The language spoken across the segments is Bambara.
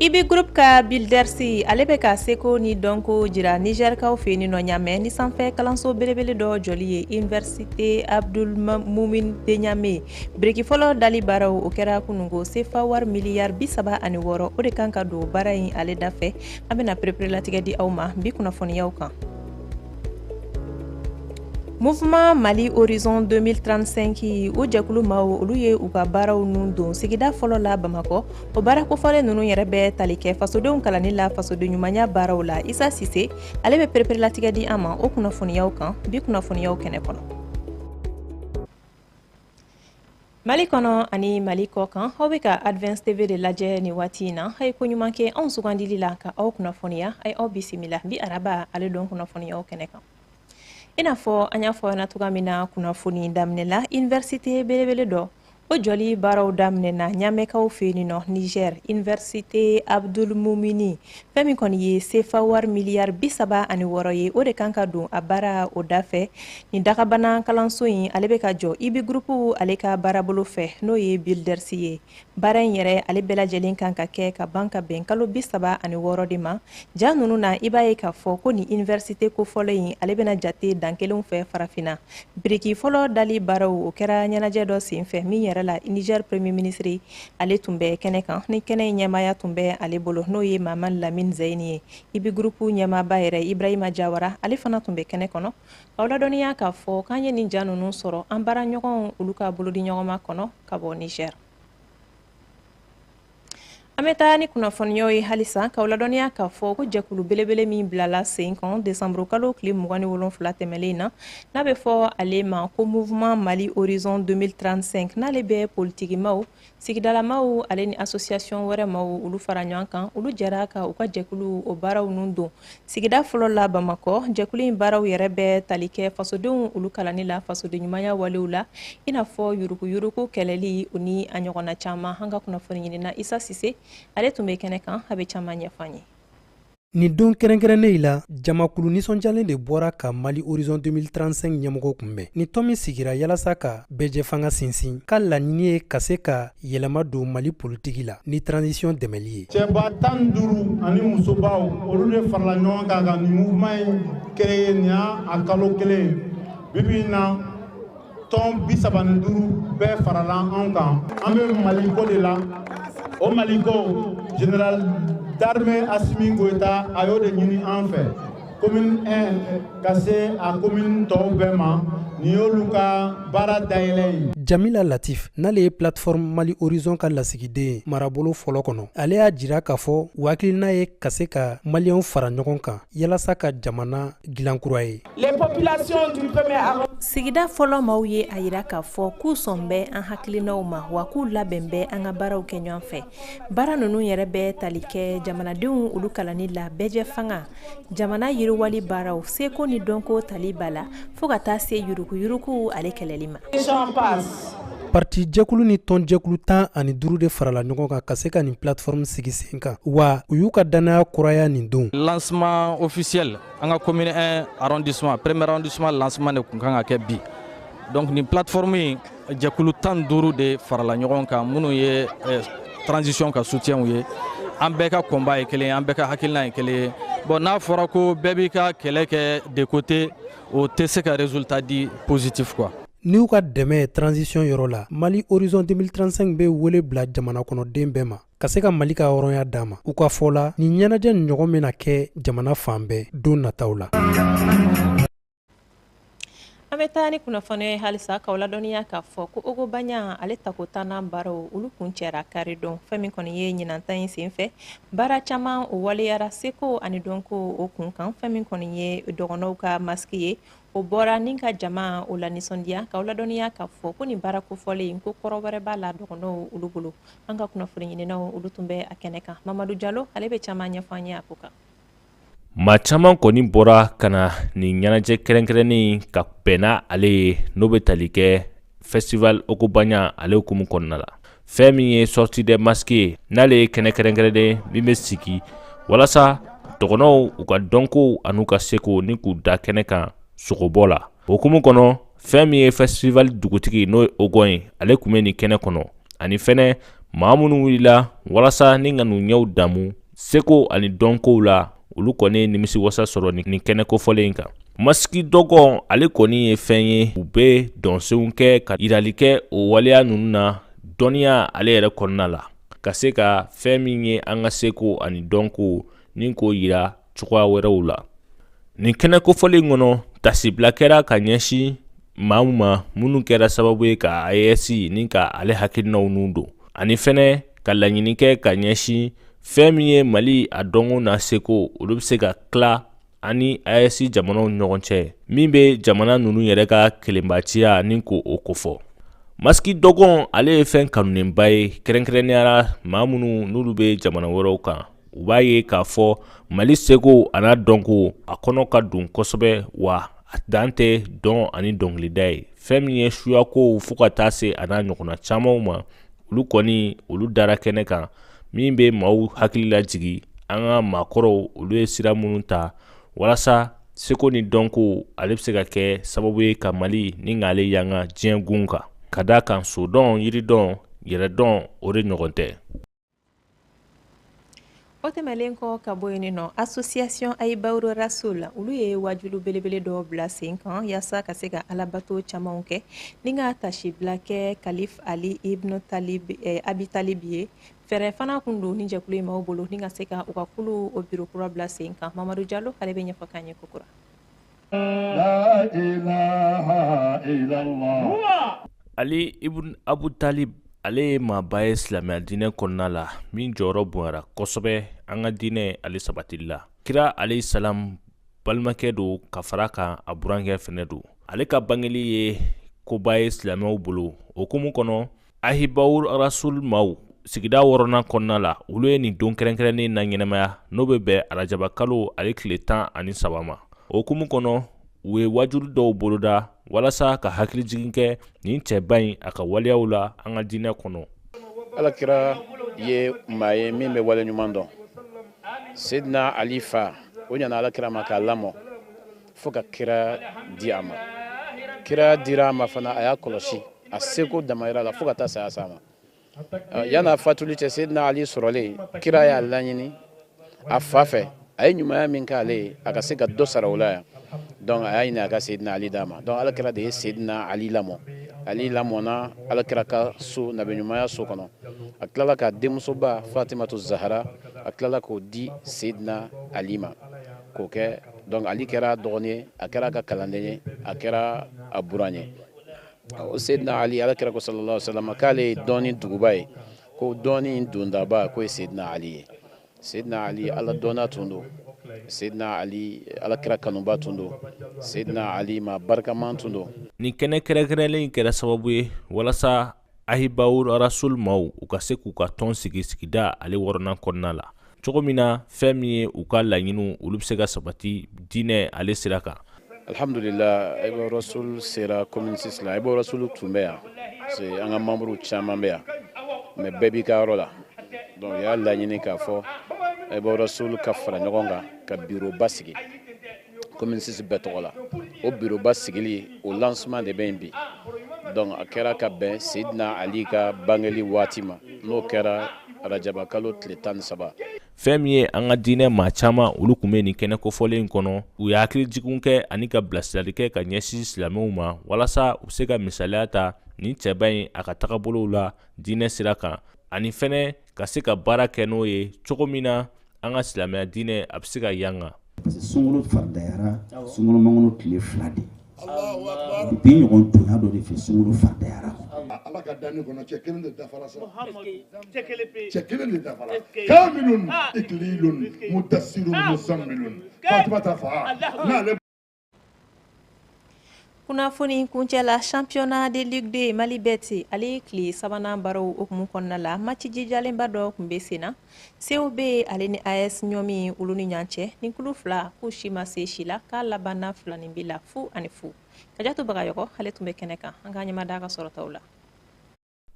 IB Group ka Builders ale bɛ ka seko ni dɔnko jira Nizɛrikaw fɛ yen nɔ Ɲamɛ ni sanfɛ kalanso belebele dɔ jɔli ye Université Abdoul Moumouni de Niamey. Biriki fɔlɔ dali baaraw o kɛra kununko sefa wari miliyari 36 o de kan ka don baara in ale da fɛ. An bɛna pereperelatigɛ di aw ma bi kunnafoniyaw kan. Mouvement Mali Horizon 2035 o jɛkulu maaw olu ye u ka baaraw nun don sigida fɔlɔ la Bamakɔ. O baara kofɔlen ninnu yɛrɛ bɛ tali kɛ fasodenw kalanni la fasoden ɲumanya baaraw la. Isa Sise ale bɛ pereperelatigɛ di an ma o kunnafoniyaw kan bi kunnafoniyaw kɛnɛ kɔnɔ. Mali kɔnɔ ani Mali kɔ kan, aw bɛ ka Advance TV de lajɛ nin waati in na. A ye ko ɲuman kɛ anw sugandili la ka aw kunnafoniya. A ye aw bisimila bi araba ale don kunnafoniyaw kɛnɛ kan. I n'a fɔ an y'a fɔ ɲɛna cogoya min na kunnafoni daminɛ la, université belebele dɔ o jɔli baaraw daminɛna Ɲamɛkaw fɛ yen nɔ Niger, Université Abdoul Moumouni. Fɛn min kɔni ye sefa wari miliyari 36 ye, o de kan ka don a baara o da fɛ. Nin dagabana kalanso in ale bɛ ka jɔ IB Group ale ka baarabolo fɛ, n'o ye Builders ye. Baara in yɛrɛ ale bɛɛ lajɛlen kan ka kɛ ka ban ka bɛn kalo 36 de ma. Ja ninnu na, i b'a ye k'a fɔ ko nin université kofɔlen in ale bɛna jate dan kelenw fɛ farafinna. Biriki fɔlɔ dali baaraw o kɛra ɲɛnajɛ dɔ senfɛ min yɛrɛ la Niger premier ministre ale tun bɛ kɛnɛ kan, ni kɛnɛ in ɲɛmaaya tun bɛ ale bolo, n'o ye Mahamane Lamine Zeine ye. IB Group ɲɛmaaba yɛrɛ Ibrahima Jawara ale fana tun bɛ kɛnɛ kɔnɔ. K'aw ladɔnniya k'a fɔ k'an ye nin ja ninnu sɔrɔ an baaraɲɔgɔnw olu ka bolodi ɲɔgɔnma kɔnɔ ka bɔ Niger. An bɛ taa ni kunnafoniyaw ye halisa k'aw ladɔnniya k'a fɔ ko jɛkulu belebele min bilala sen kan desanburu kalo tile 27 tɛmɛlen na, n'a bɛ fɔ ale ma ko Mouvement Mali Horizon 2035, n'ale bɛ politikimaw, sigidalamaw ale ni association wɛrɛ maaw olu fara ɲɔgɔn kan, olu jɛra ka u ka jɛkulu o baaraw nun don sigida fɔlɔ la Bamakɔ. Jɛkulu in baaraw yɛrɛ bɛ tali kɛ fasodenw olu kalanni la fasoden ɲumanya walew la, i n'a fɔ yuruguyurugu kɛlɛli o ni a ɲɔgɔnna caman. An ka kunnafoni ɲinina Isa Sise ale tun bɛ kɛnɛ kan, a bɛ caman ɲɛfɔ an ye. Nin don kɛrɛnkɛrɛnnen in la, jamakulu nisɔndiyalen de bɔra ka Mali Horizon 2035 ɲɛmɔgɔ kunbɛn. Ni tɔn min sigira yalasa ka bɛɛjɛfanga sinsin, ka laɲini ye ka se ka yɛlɛma don Mali politiki la ni transition dɛmɛli ye. Cɛba 15 ani musobaw, olu de farala ɲɔgɔn kan ka nin mouvement in créer. Nin y'a kalo kelen ye. Bi bi in na, tɔn 35 bɛɛ farala anw kan. An bɛ Maliko de la. O Maliko, général d'armée Assimi Goïta a y'o de ɲini an fɛ, commune 1 ka se a commune tɔw bɛɛ ma. Nin y'olu ka baara dayɛlɛ ye. Jamila Latif, n'ale ye plateforme Mali Horizon ka lasigiden ye marabolo fɔlɔ kɔnɔ, ale y'a jira k'a fɔ u hakilina ye ka se ka maliyɛnw fara ɲɔgɔn kan yalasa ka jamana dilan kura ye. Les populations du premier arrondissement Sigida fɔlɔ maaw ye a yira k'a fɔ k'u sɔn bɛ an hakilinaw ma, wa k'u labɛn bɛ an ka baaraw kɛ ɲɔgɔn fɛ. Baara ninnu yɛrɛ bɛ tali kɛ jamanadenw olu kalanni la, bɛɛjɛ fanga, jamana yiriwali baaraw, seko ni dɔnko tali ba la, fo ka taa se yuruguyurugu ale kɛlɛli ma. J'en passe. Parti jɛkulu ni tɔn jɛkulu 15 de farala ɲɔgɔn kan ka se ka nin plateforme sigi sen kan, wa u y'u ka dannaya kuraya nin don. Lancement officiel an ka commune 1 arrondissement, premier arrondissement, lancement de tun kan ka kɛ bi. Donc nin plateforme in, jɛkulu 15 de farala ɲɔgɔn kan, minnu ye transition ka soutien ye. An bɛɛ ka combat ye kelen ye, an bɛɛ ka hakilina ye kelen ye. Bon, n'a fɔra ko bɛɛ b'i ka kɛlɛ kɛ de côté, o tɛ se ka résultat di positif quoi. N'u ka dɛmɛ ye transition yɔrɔ la, Mali Horizon 2035 bɛ wele bila jamana kɔnɔden bɛɛ ma ka se ka Mali ka hɔrɔnya d'a ma. U ka fɔ la, nin ɲɛnajɛ nin ɲɔgɔn bɛna kɛ jamana fan bɛɛ don nataw la. An bɛ taa ni kunnafoniya ye halisa k'aw ladɔnniya k'a fɔ ko Ogobagna ale tako 10nan baaraw olu kun cɛra kari don. Fɛn min kɔni ye ɲinanta in senfɛ, baara caman o waleyara seko ani dɔnko o kun kan. Fɛn min kɔni ye dɔgɔnɔw ka masque ye, o bɔra ni ka jama o la nisɔndiya. K'aw ladɔnniya k'a fɔ ko nin baara kofɔlen ko kɔrɔ wɛrɛ b'a la dɔgɔnɔw olu bolo. An ka kunnafoni ɲininaw olu tun bɛ a kɛnɛ kan. Mamadu Jalo ale bɛ caman ɲɛfɔ an ye a ko kan. Maa caman kɔni bɔra ka na nin ɲɛnajɛ kɛrɛnkɛrɛnnen ka bɛn n'a ale ye, n'o bɛ tali kɛ festival Ogobagna ale hukumu kɔnɔna la. Fɛn min ye sortie des masques ye, n'ale ye kɛnɛ kɛrɛnkɛrɛnnen min bɛ sigi walasa dɔgɔnɔw u ka dɔnkow an'u ka seko ni k'u da kɛnɛ kan sogobɔ la. O hukumu kɔnɔ, fɛn min ye festival dugutigi, n'o ye Ogon ye, ale tun bɛ nin kɛnɛ kɔnɔ, ani fɛnɛ Maa minnu wulila walasa ni ka n'u ɲɛw damu seko ani dɔnkow la, olu kɔni ye nimisiwasa sɔrɔ nin kɛnɛ kofɔlen in kan. Masiki dɔgɔn, ale kɔni ye fɛn ye, u bɛ dɔnsenw kɛ ka yirali kɛ o waleya ninnu na dɔnniya ale yɛrɛ kɔnɔna la, ka se ka fɛn min ye an ka seko ani dɔnko ni k'o yira cogoya wɛrɛw la. Nin kɛnɛ kofɔlen kɔnɔ, tasibila kɛra ka ɲɛsin maa ma minnu kɛra sababu ye ka AES ni ka ale hakilinaw nun don, ani fɛnɛ ka laɲini kɛ ka ɲɛsin fɛn min ye Mali a dɔnko n'a seko, olu bɛ se ka tila ani AES jamanaw ni ɲɔgɔn cɛ, min bɛ jamana ninnu yɛrɛ ka kelenbaciya ni k'o o kofɔ. Masiki dɔgɔn, ale ye fɛn kanunenba ye, kɛrɛnkɛrɛnnenya la maa minnu n'olu bɛ jamana wɛrɛw kan. U b'a ye k'a fɔ Mali seko a n'a dɔnko a kɔnɔ ka don kosɛbɛ, wa a dan tɛ dɔn ani dɔnkilida ye. Fɛn min ye suyakow fo ka taa se a n'a ɲɔgɔnna camanw ma, olu kɔni olu dara kɛnɛ kan, min bɛ maaw hakili lajigi an ka maakɔrɔw olu ye sira minnu ta walasa seko ni dɔnko ale bɛ se ka kɛ sababu ye ka Mali ni k'ale yanga diɲɛ gun kan, ka d'a kan sodɔn, yiridɔn, yɛrɛdɔn, o de ɲɔgɔn tɛ. O tɛmɛlen kɔ ka bɔ yen nɔ, association Ahibaour Rassoul, olu ye wajulu belebele dɔ bila sen kan yaasa ka se ka alabato camanw kɛ ni ka tasibila kɛ Kalif Ali Ibn Talib Abi Talib ye. Fɛɛrɛ fana kun don ni jɛkulu in maaw bolo ni ka se ka u ka kulu o biro kura bila sen kan. Mamadu Jalo, ale bɛ ɲɛfɔ k'an ye kokura. Ali Ibn Abu Talib, ale ye maaba ye silamɛya diinɛ kɔnɔna la, min jɔyɔrɔ bonyara kosɛbɛ an ka diinɛ ale sabatili la. Kira alayhi salam balimakɛ don, ka fara kan a burankɛ fɛnɛ don. Ale ka bangeli ye koba ye silamɛw bolo. O hukumu kɔnɔ, Ahibaour Rassoul maaw sigida wɔɔrɔnan kɔnɔna la, olu ye nin don kɛrɛnkɛrɛnnen na ɲɛnamaya, n'o bɛ bɛn arajaba kalo ale tile 13 ma. O hukumu kɔnɔ, u ye wajulu dɔw boloda walasa ka hakilijigin kɛ nin cɛba in a ka waleyaw la an ka diinɛ kɔnɔ. Alakira ye maa ye min bɛ wale ɲuman dɔn. Sedina Ali fa o ɲana alakira ma k'a lamɔ fo ka kira di a ma. Kira dira a ma fana, a y'a kɔlɔsi a seko damayira la fo ka taa saya s'a ma. Yan'a fatuli cɛ, Sedina Ali sɔrɔlen, kira y'a laɲini a fa fɛ, a ye ɲumanya min k'ale ye, a ka se ka dɔ sara o la yan. Donc a y'a ɲini a ka Sedina Ali d'a ma. Donc alakira de ye Sedina Ali lamɔ. Ali lamɔna alakira ka so, nabiɲumanya so kɔnɔ. A tilala ka denmusoba Fatimatu Zahara, a tilala k'o di Sedina Ali ma k'o kɛ. Donc Ali kɛra dɔgɔnin ye, a kɛra a ka kalanden ye, a kɛra a buran ye. O Sedina Ali, alakira ko sallallahu alaihi wasallam k'ale ye dɔnni duguba ye, ko dɔnni dondaba k'o ye Sedina Ali ye. Sedina Ali ala dɔnna tun don. Sedina Ali alakira kanuba tun don. Sedina Ali ma barikaman tun don. Nin kɛnɛ kɛrɛnkɛrɛnlen in kɛra sababu ye walasa Ahibaour Rassoul maaw u ka se k'u ka tɔn sigi sigida ale wɔɔrɔnan kɔnɔna la, cogo min na fɛn min ye u ka laɲiniw, olu bɛ se ka sabati diinɛ ale sira kan. Alhamdulillah, Ahibaour Rassoul sera commune 6 la. Ahibaour Rassoul tun bɛ yan, c'est an ka membre caman bɛ yan, mais bɛɛ b'i ka yɔrɔ la. Donc u y'a laɲini k'a fɔ Ahibaour Rassoul ka fara ɲɔgɔn kan ka bureau ba sigi commune 6 bɛɛ tɔgɔ la. O bureau ba sigili, o lancement de bɛ yen bi. Donc a kɛra ka bɛn Seydina Ali ka bangeli waati ma, n'o kɛra arajaba kalo tile 13. Fɛn min ye an ka diinɛ maa caman, olu tun bɛ nin kɛnɛ kofɔlen in kɔnɔ. U ye hakilijiginw kɛ ani ka bilasirali kɛ ka ɲɛsin silamɛw ma, walasa u bɛ se ka misaliya ta nin cɛba in a ka tagabolow la diinɛ sira kan, ani fɛnɛ ka se ka baara kɛ n'o ye cogo min na an ka silamɛya diinɛ a bɛ se ka yanga. Parce que sunkalo faridayara sunkalo makɔnɔ tile 2 de bi ɲɔgɔn donya dɔ de fɛ, sunkalo faridayara. Ala ka danni kɔnɔ, cɛ kelen de dafara sa, cɛ kelen de dafara. Kamilun ikililun mudassirun muzammilun Fatumata fa n'ale. Kunnafoni kuncɛ la, championnat de Ligue 2 Mali Bet, ale ye tile sabanan baaraw hukumu kɔnɔna la, match jijalenba dɔ tun bɛ sen na, COB ale ni AS Ɲɔmi olu ni ɲɔgɔn cɛ. Ni kulu fila k'u si ma se si la, k'a labanna filanin bi la 0-0. Kajatu Bagayɔgɔ, ale tun bɛ kɛnɛ kan, an k'an ɲɛma da ka sɔrɔtaw la.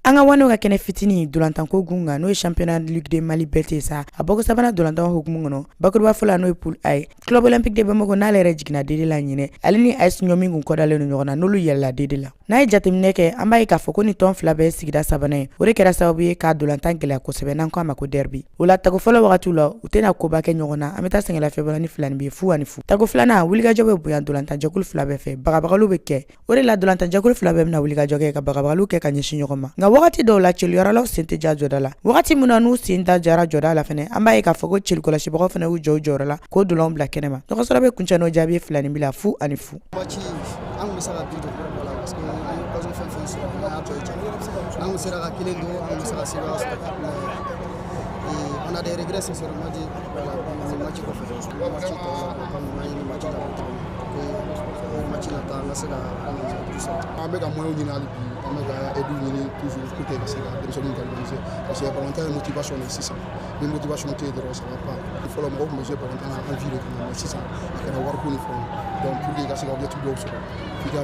An ka wano ka kɛnɛ fitinin dolantanko gun kan, n'o ye championnat Ligue de Mali BT sa, a bɔko sabanan dolantan hukumu kɔnɔ, bakuruba fɔlɔ, n'o ye poule A ye, Club Olympique de Bamako, n'ale yɛrɛ jiginna D2 la ɲinɛ, ale ni AS Ɲɔmi kun kɔdalen don ɲɔgɔn na, n'olu yɛlɛla D2 la. N'a ye jateminɛ kɛ, an b'a ye k'a fɔ ko ni tɔn fila bɛɛ sigida sabanan ye. O de kɛra sababu ye k'a dolantan gɛlɛya kosɛbɛ, n'an ko a ma ko derby. O la, tago fɔlɔ wagatiw la, u tɛna koba kɛ ɲɔgɔn na. An bɛ taa sɛgɛnlafiɲɛbɔ ni 2 bi 0-0. Tago filanan, wulikajɔ bɛ bonya dolantanjɛkulu fila bɛɛ fɛ, bagabagaliw bɛ kɛ. O de la, dolantanjɛkulu fila bɛɛ bɛna wulikajɔ kɛ ka bagabagaliw kɛ ka ɲɛsin ɲɔgɔn ma. Nka wagati dɔw la, celiyɔrɔlaw sen tɛ ja jɔda la. Wagati min na n'u sen da jara jɔda la fɛnɛ, an b'a ye k'a fɔ ko celikɔlɔsibagaw fɛnɛ y'u jɔ u jɔyɔrɔ la k'o dolanw bila kɛnɛma. Ɲɔgɔnsɔrɔ bɛ kuncɛ n'o jaabi ye 2 ni bi la, 0-0. Match, an kun bɛ se ka bi don, voilà, parce que an ye occasion fɛn fɛn sɔrɔ, an y'a bɛɛ jɛ. N'an kun sera ka kelen don, an kun bɛ se ka sebaaya sɔrɔ. Mais on a des regrets, sincèrement dit, voilà. Nin match kɔfɛ, match tɔ la, comme an ye nin match labɔ cogo min, que match nata, an ka se ka du sɔrɔ. An bɛ ka moyen ɲini hali bi, an bɛ ka aide ɲini toujours pour que ka se ka denmisɛnninw galvaniser, parce que balontan ye motivation de. Sisan ni motivation tɛ yen dɔrɔn, ça va pas. Fɔlɔ, mɔgɔw tun bɛ jouer balontan na envie de kama, mais sisan a kɛra wariko ni fɛnw. Donc pour que i ka se ka objectif dɔw sɔrɔ, f'i ka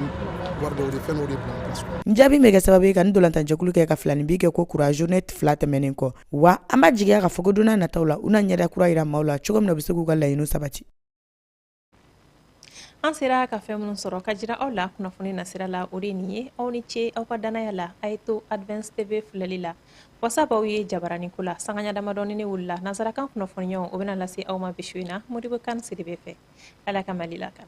wari dɔw de, fɛn dɔw de bila en place. N jaabi bɛ kɛ sababu ye ka ni dolantanjɛkulu kɛ ka 2 ni bi kɛ ko kura journée 2 tɛmɛnen kɔ. Wa an b'a jigiya k'a fɔ ko don n'a nataw la, u na ɲɛda kura yira maaw la cogo min na u bɛ se k'u ka laɲiniw sabati. An sera ka fɛn minnu sɔrɔ ka jira aw la kunnafoni nasira la, o de nin ye. Aw ni ce aw ka danaya la. A ye to Advance TV filɛli la, wasa b'aw ye jabaraniko la. Sanganya damadɔni ne wulila, nansarakan kunnafoniyaw, o bɛna lase aw ma bi su in na, Modibo Kan Sidibe fɛ. Ala ka Mali lakana.